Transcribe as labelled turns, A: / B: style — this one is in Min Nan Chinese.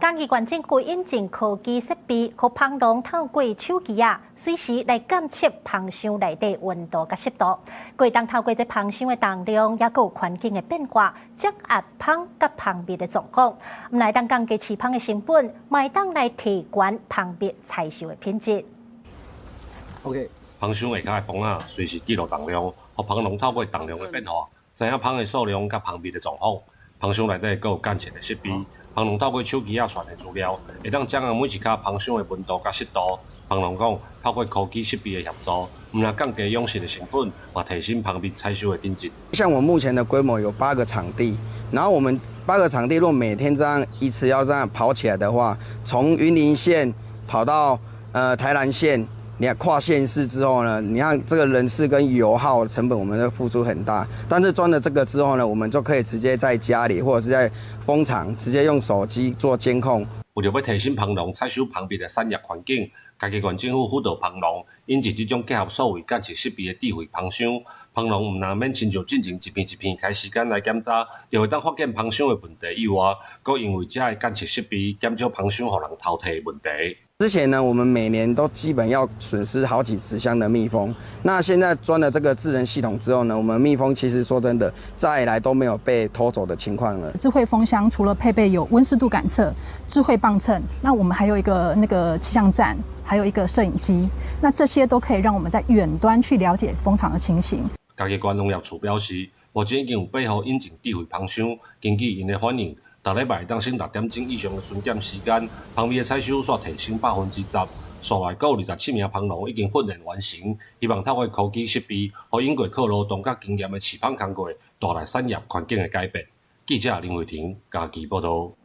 A: 嘉義縣政府引進科技設備，予蜂農透過手機仔，隨時來監測蜂箱內底溫度佮濕度，會當透過這蜂箱的重量，猶閣有環境的變化，掌握蜂佮蜂蜜的狀況。毋但會當降低飼蜂的成本，嘛會當來提懸蜂蜜採收的品質。
B: OK，
C: 蜂箱下跤的磅仔隨時記錄重量，予蜂農透過重量的變化，知影蜂的數量佮蜂蜜的狀況。蜂箱內底閣有監測的設備，蜂農透過手機仔傳的資料，會當掌握每一跤蜂箱的溫度佮濕度。蜂農講，透過科技設備的協助，毋但降低養殖的成本，嘛提升蜂蜜採收的品質。
B: 像我目前的規模有八個場地，然後我們八個場地若每天這樣一次要這樣跑起來的話，從雲林縣跑到台南縣，你看跨縣市之後呢，你看這個人事跟油耗成本，我們都付出很大。但是裝了這個之後呢，我們就可以直接在家裡或者是在蜂場直接用手機做監控。
C: 為著欲提升蜂農採收蜂蜜的產業環境，嘉義縣政府輔導蜂農引進這種結合數位監測設備的智慧蜂箱。蜂農毋但免親像進前一片一片開時間來檢查，就會當發現蜂箱的問題以外，閣因為這个監測設備減少蜂箱予人偷提的問題。
B: 之前呢，我們每年都基本要損失好幾十箱的蜜蜂。那現在裝了這個智能系統之後呢，我們蜜蜂其實說真的，再來都沒有被偷走的情況了。
D: 智慧蜂箱除了配備有溫濕度感測、智慧磅秤，那我們還有一個那個氣象站，還有一個攝影機，那這些都可以讓我們在遠端去了解蜂場的情形。
C: 嘉義縣農業處表示，目前已經有八戶引進智慧蜂箱，根據𪜶的反應，逐禮拜當省6點鐘以上的巡檢時間，蜂蜜的採收煞提升10%。所內閣有27名蜂農已經訓練完成，希望透過科技設備，予用過靠勞動佮經驗的飼蜂工課，帶來產業環境的改變。記者林慧婷嘉義報導。